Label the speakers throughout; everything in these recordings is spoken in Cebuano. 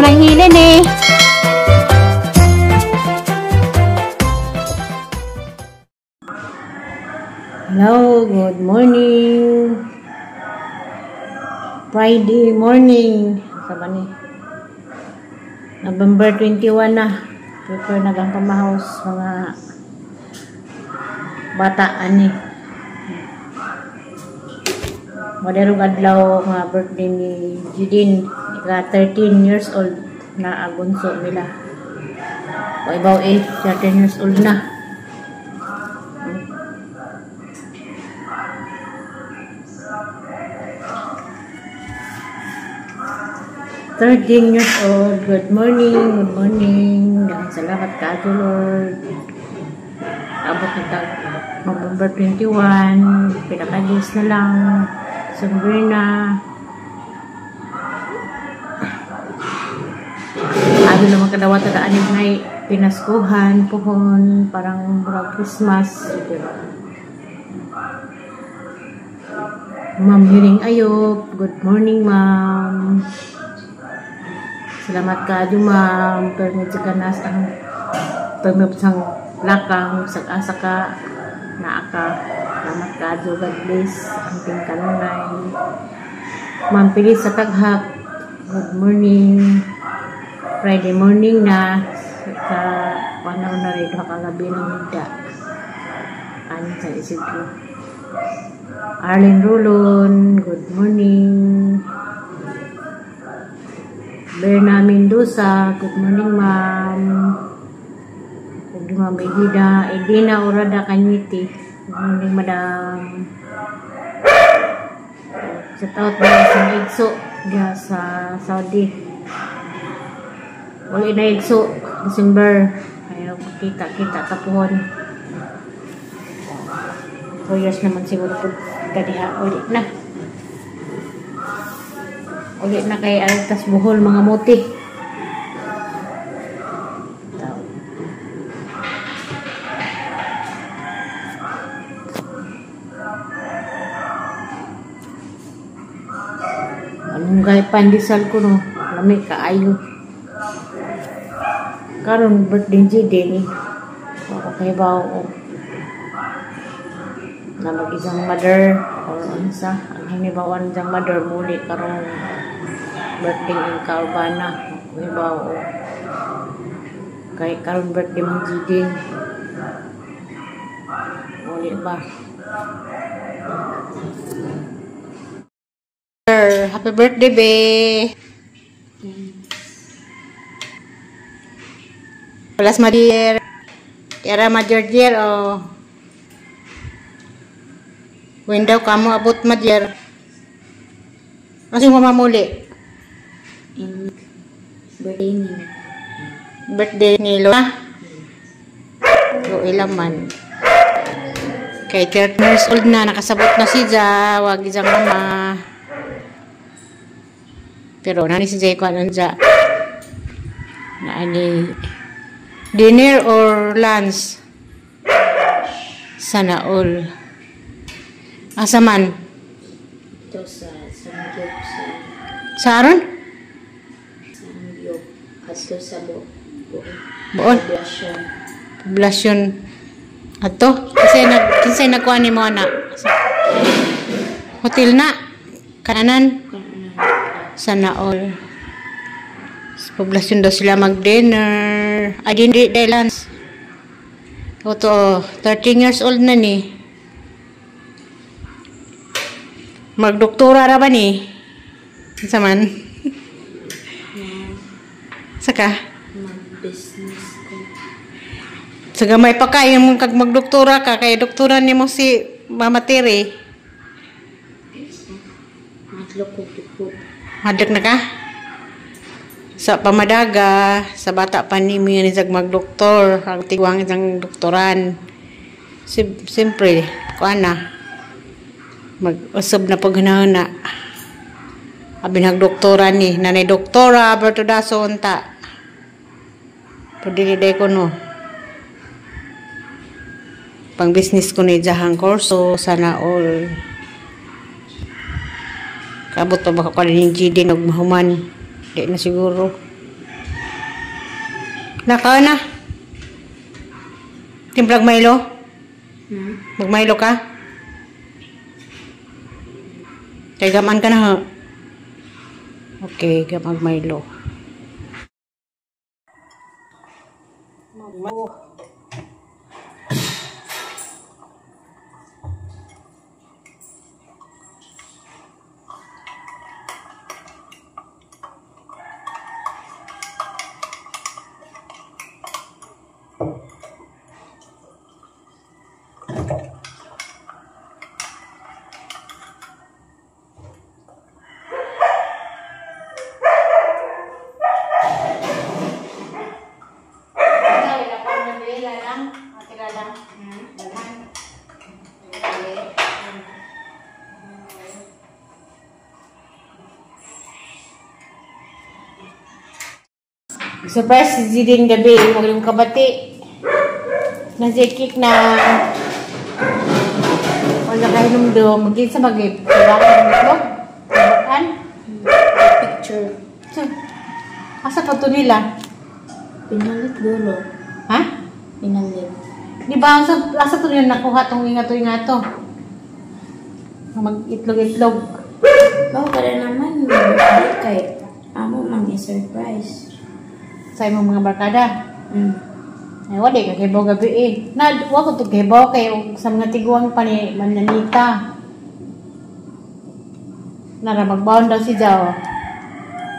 Speaker 1: Ma'am Rahila ni. Hello, good morning. Friday morning. Sa ba ni? November 21 na. Prepare na gang pamahaus mga bata ani. Maderong adlaw nga birthday ni Judin, ika 13 years old na agunso nila. O ibaw eh, 13 years old na. 13 years old. Good morning, good morning. Daghang salamat ka, Lord. Abot na tag November 21. Pila ka days na lang. December na. Ado naman kadawat na aning ngay pinaskuhan, puhon, parang murag Christmas. Diba? Ma'am Hiring Ayop, good morning, ma'am. Salamat ka, ma'am. Pero medyo ka nas ang pagmabsang lakang, sag-asa ka, naa ka. Salamat ka, God bless. Ang tingkanunay. Ma'am Pilis sa Taghap, good morning. Friday morning na. Sa panahon na rin, kagabi ng higda. Anin sa Isidro. Arlene Rulon, good morning. Berna Mendoza, good morning, ma'am. Good morning, ma'am Edina, Edina Orada Kanyiti. Good morning, madam. Shout out ba sa Igso diya sa Saudi. Uli na Igso, December. Ayaw, kita-kita tapuhon. 2 years naman siguro po kadiha. Uli na. Uli na kay Altas Bohol mga muti. Anong pandesal ko no? Lami kaayo. Karon birthday GD ni. Ako kay bao na mag-isang mother or unsa ang hinibawan diyang mother muli karong birthday in Calvana. Hibaw kay karon birthday mong GD. Muli ba? Happy birthday, be. Alas Madier. Tiara Major oh. Window kamo abot Madier. Kasi mamamuli.
Speaker 2: Birthday ni.
Speaker 1: Birthday ni Lola. Go ilaman. Kay 13 years old na, nakasabot na si Ja, wag isang mama. Pero nani si Jay kuan unja. Naani dinner or lunch? Sana all. Asa man?
Speaker 2: Ito sa Samgyup sa
Speaker 1: Sa aron?
Speaker 2: Samgyup. Ato sa Boon.
Speaker 1: Boon.
Speaker 2: Poblasyon.
Speaker 1: Poblasyon. Ato kasi nag kinsay nagkuan nimo ana. Hotel na. Kananan. Sana all. Sa poblasyon daw sila mag-dinner. Ay, hindi, dahil lunch. Ito, 13 years old na ni. Magdoktora ra ba ni? Sa man? Saka?
Speaker 2: Mag-business ko.
Speaker 1: Sa gamay pa ka, yung kag magdoktora ka, kay doktora ni mo si Mama Tere.
Speaker 2: Madlok ko duko.
Speaker 1: Madlok na ka? Sa pamadaga, sa bata pa ni mo yun isang magdoktor, ang tigwang isang doktoran. Siyempre, kuan na, mag-usab na paghanahana. Abi nagdoktora ni, nanay doktora, Berto Daso, unta. Pero dili day ko no. Pang business ko ni Jahang Corso, sana all. Kabot pa baka ko ni GD nagmahuman. Di na siguro. Naka na. Timplag Milo?
Speaker 2: Hmm?
Speaker 1: Magmilo ka? Kay gaman ka na ha? Okay, gamag Milo. Surprise si Zidane gabi, huwag yung kabati. Nasa cake na wala kayo nung do, magin sa mag-ip.
Speaker 2: Picture.
Speaker 1: Asa pa to nila?
Speaker 2: Pinalit gulo.
Speaker 1: Ha?
Speaker 2: Pinalit.
Speaker 1: Di ba, asa to nila nakuha tong ingato-ingato? Mag-itlog-itlog.
Speaker 2: Oh, kada naman, birthday kay amo mang i-surprise.
Speaker 1: Sa imong mga barkada.
Speaker 2: Mm.
Speaker 1: Ay, wala ka kibaw gabi eh. Na, wa ko to kibaw kay sa mga tiguang pa ni Mananita. Nara, magbaon daw si Jao.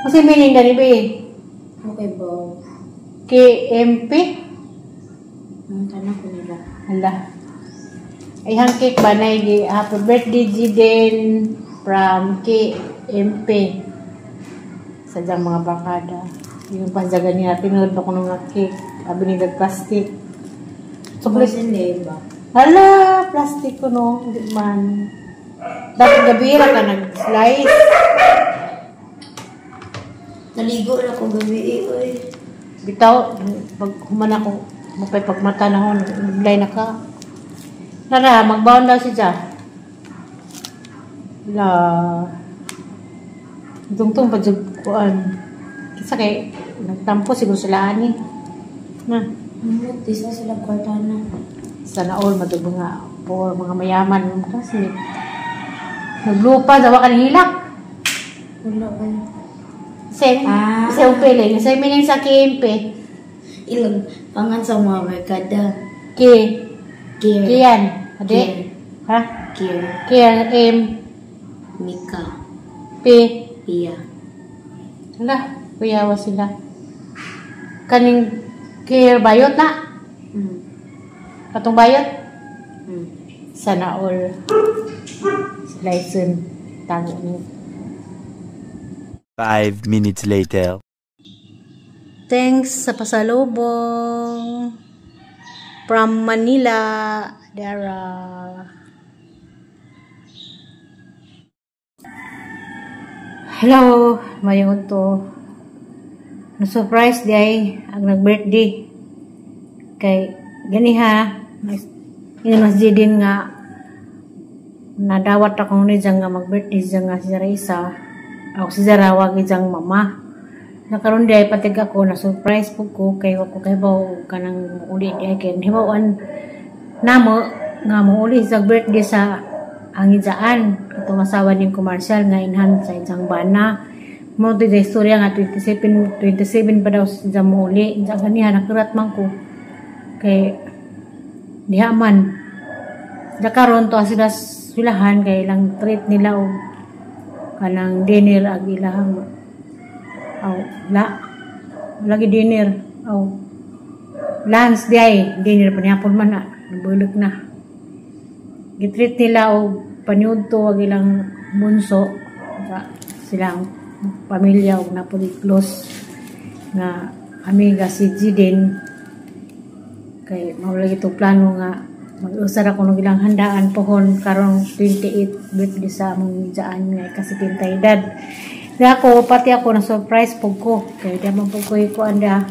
Speaker 1: Kasi meaning dali ba eh?
Speaker 2: Okay, bo.
Speaker 1: KMP?
Speaker 2: Ang tanong ko nila.
Speaker 1: Hala. Ay, hang cake ba na happy birthday, Jiden, from KMP. Sadyang mga barkada. Yung panjagan niya, tinuod ba ko ng mga cake? Abi nila plastic. So, please,
Speaker 2: ba?
Speaker 1: Hala, plastic ko no. Hindi man. Dapat gabi ra ka nag-slice.
Speaker 2: Naligo na ko gabi eh, oy.
Speaker 1: Bitaw, pag human ako, mapay pagmata na ako, naglay na ka. Nara, magbaon daw si Ja. La. Tungtong pa jud kuan. Kisa kay nagtampo siguro sila ani. Na.
Speaker 2: Mut, isa sila kwarta na.
Speaker 1: Sana all madug mga poor, mga mayaman mga classmate. Naglupa daw ka hilak.
Speaker 2: Wala ba?
Speaker 1: Same.
Speaker 2: Ah.
Speaker 1: Same feeling. Same meaning sa KMP.
Speaker 2: Ilang pangan sa mga barkada.
Speaker 1: K.
Speaker 2: Kier.
Speaker 1: Kian. Ade.
Speaker 2: Kier.
Speaker 1: Ha?
Speaker 2: Kier.
Speaker 1: Kier M.
Speaker 2: Mika.
Speaker 1: P.
Speaker 2: Pia.
Speaker 1: Hala, kuyawa sila. Kaning Kier bayot na.
Speaker 2: Mm.
Speaker 1: Katong bayot.
Speaker 2: Mm.
Speaker 1: Sana all. License. Tago ni.
Speaker 3: 5 minutes later.
Speaker 1: Thanks sa pasalubong from Manila, Dara. Hello, mayon to. Na-surprise di ay ang nag-birthday. Kay gani ha, ina mas din nga nadawat akong ni dyan nga mag-birthday dyan nga si Raisa. Ako si Zara, wag dyan mama. Nakaroon di ay patig ako, na-surprise po ko, kay wako kay baw kanang uli di ay kay hibawan namo nga muuli sa birthday sa ang ijaan katong asawa ning commercial nga inhan sa ijang bana. Mo di istorya nga 27 pa daw sa muuli. Diyan ganiha nakurat man ko kay diha man. Dakaron to sila sulahan kay ilang treat nila og kanang dinner ag ilahang aw la lagi dinner aw lunch di ay dinner pa nihapon man na nabulok na. Gitreat nila og paniudto ag ilang bunso silang pamilya og napoli close nga amiga si Jiden kay mao lagi to plano nga mag-usar ako ng ilang handaan pohon karong 28 birthday sa among diyaan nga kasi pintay edad. Di ako, pati ako na surprise po ko. Kaya di man po ko ikuan da.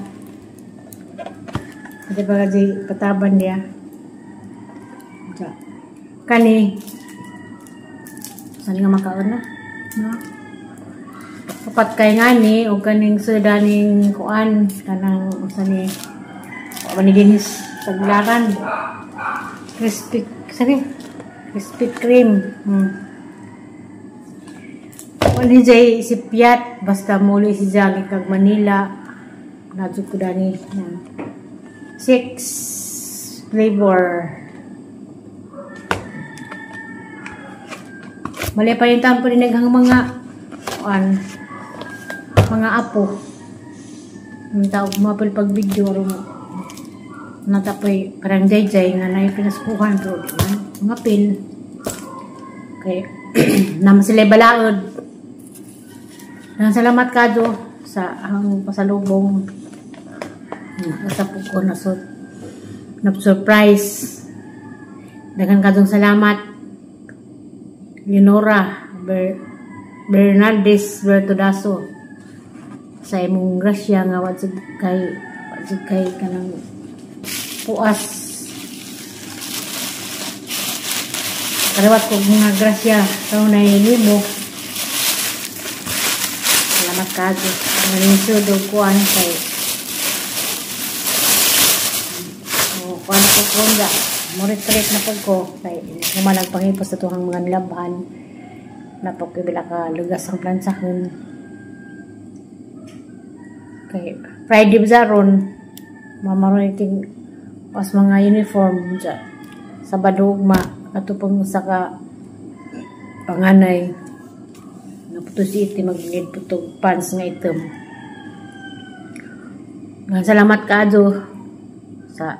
Speaker 1: Di ba kasi pataban niya. Kani. Saan nga makaon na? No? Kapat kay ngani og kaning suda ning kuan kanang unsa ni wa ni dinhis taglaran. Crispy sabi Krispy Kreme. Wala jay si Piat basta muli si Jagi kag Manila. Nadyo ko dani. 6 flavor. Mali pa yung tampo din naghang mga kuan mga apo. Ang tao mapil pag video ro natapoy parang jay-jay nga na yung pinaskuhan pero di man mga pil. Kay naman sila balaod. Salamat kado sa ang pasalubong. Sa po ko na surprise. Daghan kadong salamat. Leonora Bernardes Bertodaso sa imong grasya nga wa jud kay kanang puas. Kariwat ko nga grasya taon na nimo. Salamat kayo. Nalinsod og kuan kay kuan ko kunda. Murit-rit na pag ko kay humanag pangipos sa tuhang mga nilabhan. Napakibila ka lugas ang plansahon. Kay Friday ba ron mamaroon iting pas mga uniform dya. Sabado ugma ato pang usa ka panganay naputo si iti mag-need putog pants nga item. Salamat kaado sa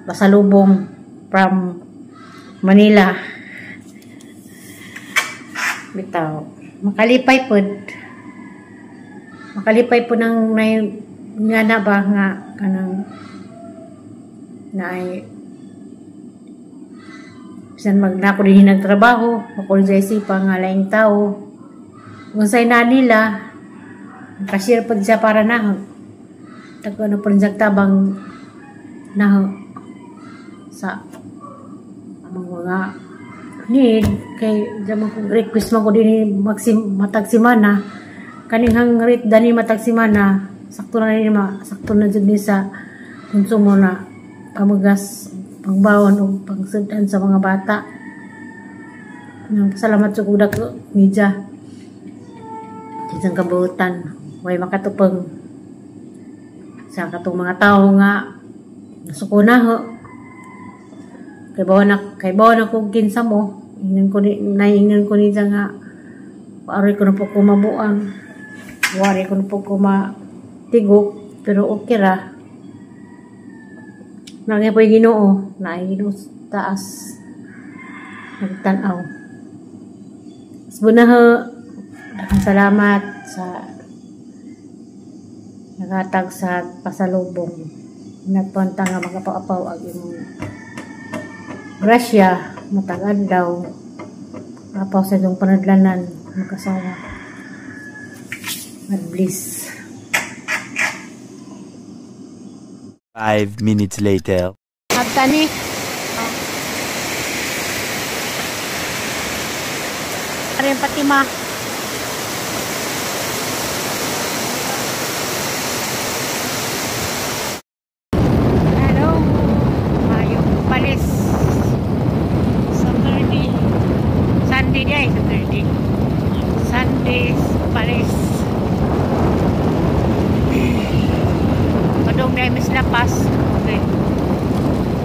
Speaker 1: pasalubong from Manila. Bitaw makalipay pod. Makalipay po ng nay nga na ba nga kanang naay bisan mag nako din nagtrabaho ako sa isipa nga laing tao kung say na nila cashier pod siya para na tagko na pod siya tabang na sa among mga need kay man kung request man ko din matag semana kaning hang rate dani matag semana sakto na ni ma sakto na jud ni sa konsumo na pamagas pangbawon o pangsudan sa mga bata. Salamat sa kudak nija. Isang kabuutan way makatupang sa katong mga tao nga nasuko na ho. Kay bawa na kung kinsa mo, ingnan ko ni naingnan ko niya nga aroy ko na po ko mabuang. Wari ko na po ko matigok pero okay ra. Nangyay po yung Ginoo, naay Ginoo taas nagtan-aw. Bunaho, salamat sa nagatag sa pasalubong. Nagpanta nga magapaw-apaw ang imong grasya, matagad daw. Apaw sa itong panadlanan, magkasawa. God bless.
Speaker 3: 5 minutes later.
Speaker 1: Agtani. Arin Fatima. Hello. Mayong palis. Saturday. Sunday day, Saturday. Sunday palis. Padong na mis lapas. Okay.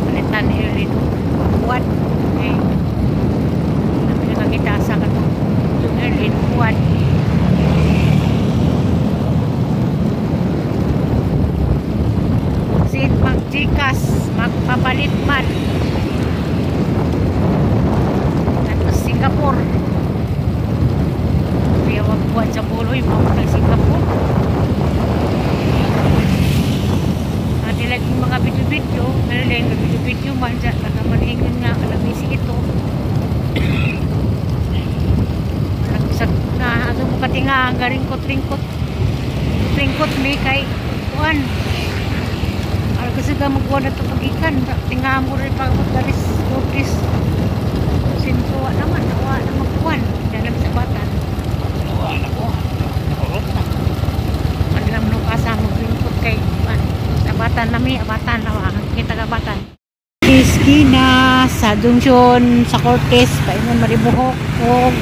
Speaker 1: Palitan early buwan. Okay. Nakakita sa katong early buwan. Sin magjikas, magpapalit man. At Singapore. Kaya wag buwan sa buloy, mapunta Singapore. Laging mga video-video, nalilay nga video-video man dyan, nakamaningin nga, kalabisi ito. Na, ano mo katinga, ang garingkot-ringkot. Ringkot may kay kuan. Ano kasi ka magkuhan na ito pagikan, tinga mo rin pag magdalis, notice. Sinsuwa naman, nawa na magkuhan. Dalam sa batan. Nawa na kuhan. Abatan nami, abatan nawa. Kita ka abatan. Iskina sa junction sa Cortes, paingon maribuhok og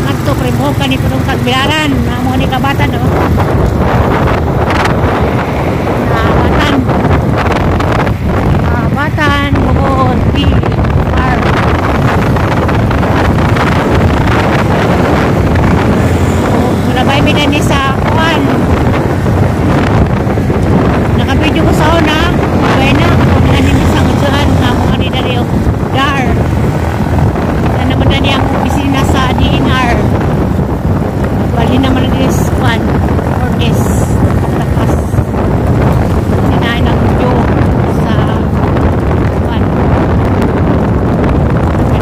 Speaker 1: ngadto maribuhok kani padung Tagbilaran, namo ni kabatan oh. Abatan. Abatan Bohol PR. Mulabay mi ni sa kuan. Nakabidyo ko sa una, mabay na katong ni sa ngadyoan nga mo ani diri og DAR. Na naman na ang opisina sa DNR. Bali naman diri sa kuan, Cortes, Tapas. Sinain ang video sa kuan.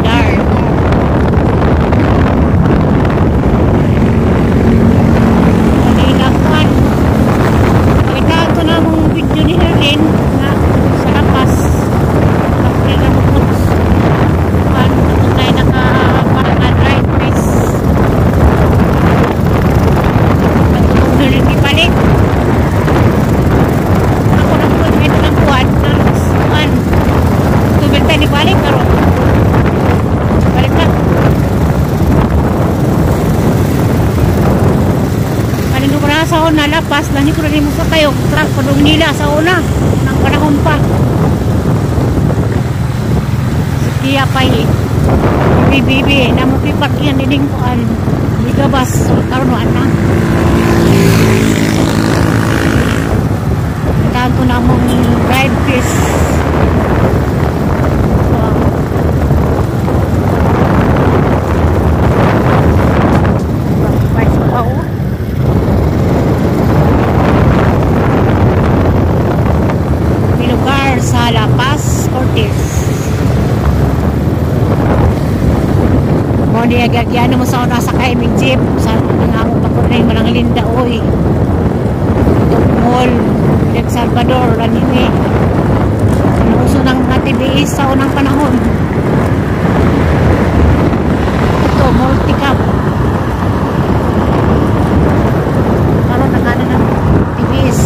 Speaker 1: DAR. Kuan. Pakita ito na mong video ni Herlin na sa lapas. Kapag na mong kuan, itong na naka-dry press. Natutong Herlin ipalit. Ako na po, ito ng kuan, kuan. Tubig tayo ni balik, pero balik na. Kanino ko na sa una, lapas, lani ko na rin mo sa kayo, truck, padung nila sa una, ng panahon pa. Si Kia Pai, BBB, namukipak yan, ining kuan, Ligabas, karon na. Tanto na mong ride piece. Lugar sa La Paz, Cortes. Mo niya gagyan mo sa una sa kay mig jeep sa nga mo pakunay malang linda oy. Mall, El Salvador lanini. Uso ng mga TBS sa unang panahon. Ito multicab. Karon nakana ng TBS.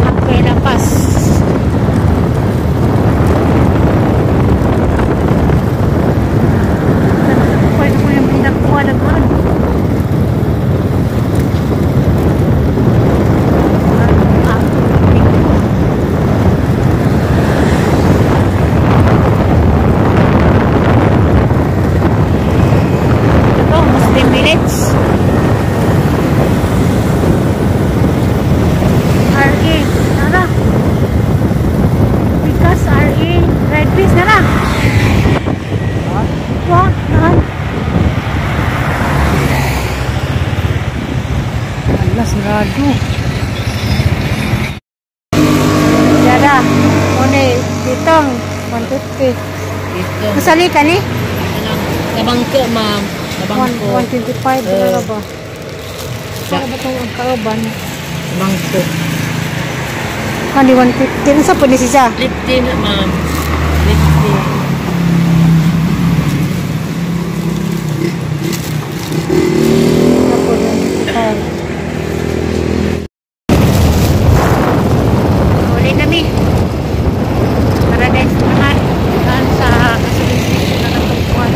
Speaker 1: Upper La Paz. Ito, Muslim Village. RA, nara. Because RA, red fish, nara. Wah, naan. Ala, sarado. Yara, one, ditong, 150. Masali ka ni?
Speaker 4: Nabangko, ma'am. Nabangko.
Speaker 1: 125, uh, ba? Para ba itong ang kauban?
Speaker 4: Nabangko.
Speaker 1: Kani 150. Ano sa po ni siya?
Speaker 4: 50 na, ma'am. 50.
Speaker 1: Ako, 155. Uli nami. Paradise naman. Saan sa gasoline station na natungkuan.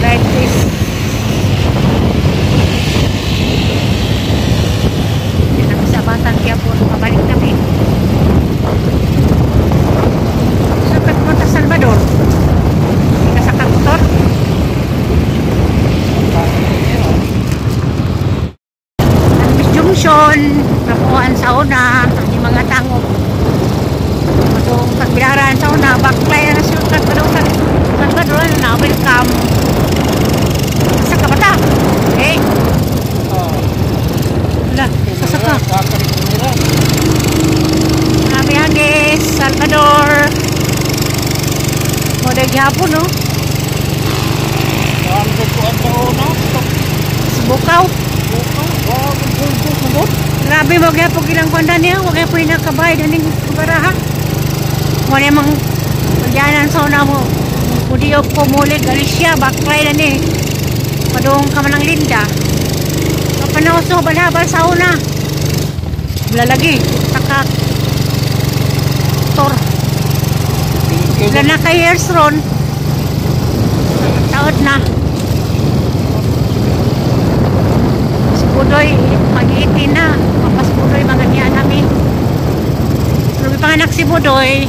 Speaker 1: Right fish. Yan kami sa Batang Quiapo. Pabalik kami. So, pagpunta Salvador. Hindi ka sa motor. Ang Junction, nakuhaan sa una, ang mga tangog. Matong Tagbilaran sa una, baklay na siya, Salvador na, welcome. Sa kabata. Okay? Wala, sasaka. Kami hagis, Salvador. Moday gyapon, no? Bukaw. Grabe mo gyapon ilang kwanda niya, wag gyapon nakabay daning baraha. Wala mang pagyanan sa una mo. Kudiog ko muli Galicia, baklay na ni. Padung ka man ang Linda. Kapanoso balhabal sa una. Lalagi saka tor. Wala na kay years ron. Taod na. Si Budoy, mag-18 na. Papas Budoy, mga niya namin. Pero panganak si Budoy,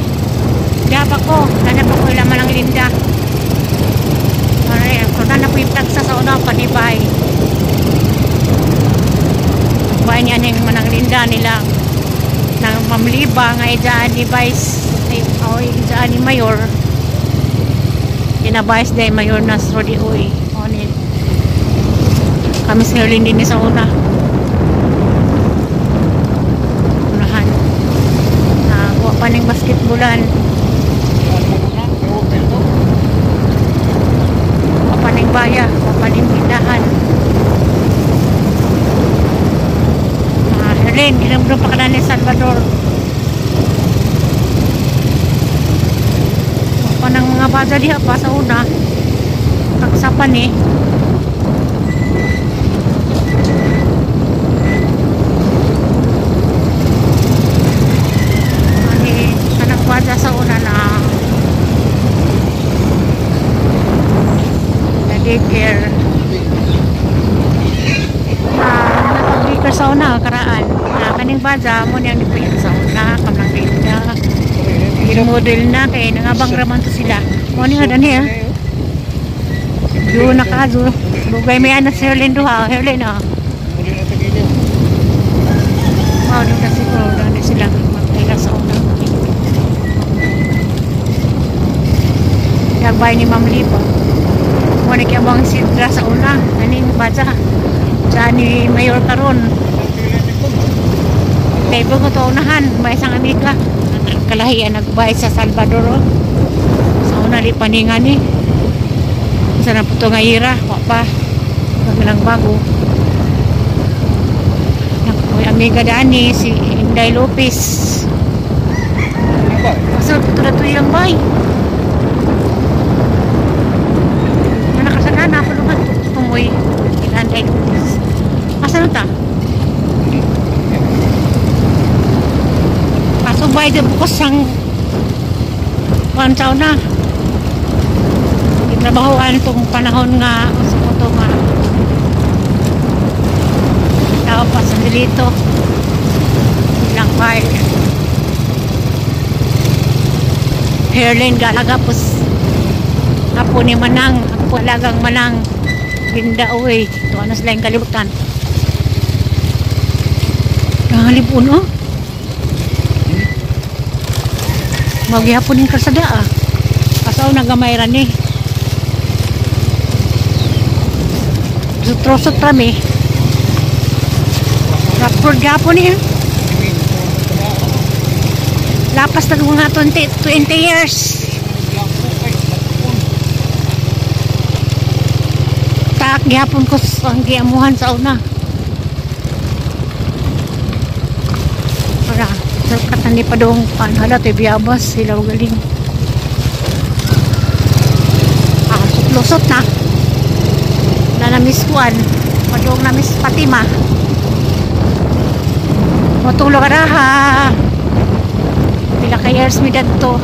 Speaker 1: diha pa ko. Wala na pa ko ilang malang linda. Pare, kung na po yung tagsa sa una, panibay. Bahay niya ning manang linda nila. Nang mamliba nga idaan ni Vice, ay, oh, idaan ni Mayor. Gina-Vice day Mayor Nasro di uy. O ni kami sa Herlin din sa una. Unahan. Wa pa ning basketballan. Wa pa ning baya, wa pa ning tindahan. Herlin, ginamdum pa ka na ni Salvador. Wa pa ng mga baza diha pa sa una. Tagsapan eh. Ani kanang baza sa una na na daycare. Nag-daycare sa una karaan. Na kaning baza mo niyang gipuyo sa una kamang linda. Model na kay nangabang raman to sila. Mo ni nga dani ah. Doon na ka do. Lugay may anak si Herlin duha, Herlin ah. Wow, doon na siguro doon na sila magkaila sa una. Nagbay ni Ma'am Lipa. Mo ni kay ang sidra sa una, kaning baza. Sa ni Mayor karon. Table ko to unahan, may isang amiga. Kalahian nagbay sa Salvador. Oh. Sa una di paningan ni. Sa na po to nga ira, wa pa. Wag lang bago. Nakuy amiga dani si Inday Lopez. Asa po to na to iyang bay. Nakasagana ako lugar tumoy Inday Lopez. Asa na ta? Pasubay di bukos ang kuan na. Gitrabahoan itong panahon nga sa ko nga tao pa sa dilito lang file. Herlin galaga pos apo ni Manang, apo lagang Manang Linda uy. Ito ano sila yung kalibutan. Nangalibon oh. Magyapon yung kalsada ah. Kasaw nagamay ra ni. Sutro-sutra mi. Rapor gyapon ni. Lapas na mga 20 years. Tak gyapon ko ang giamuhan sa una. Para katan ni padong panhala te biyabas sila galing. Ah, lusot na. Na na-miss kuan. Padong na miss Fatima. Matulog ra ha. Pila ka years mi dadto.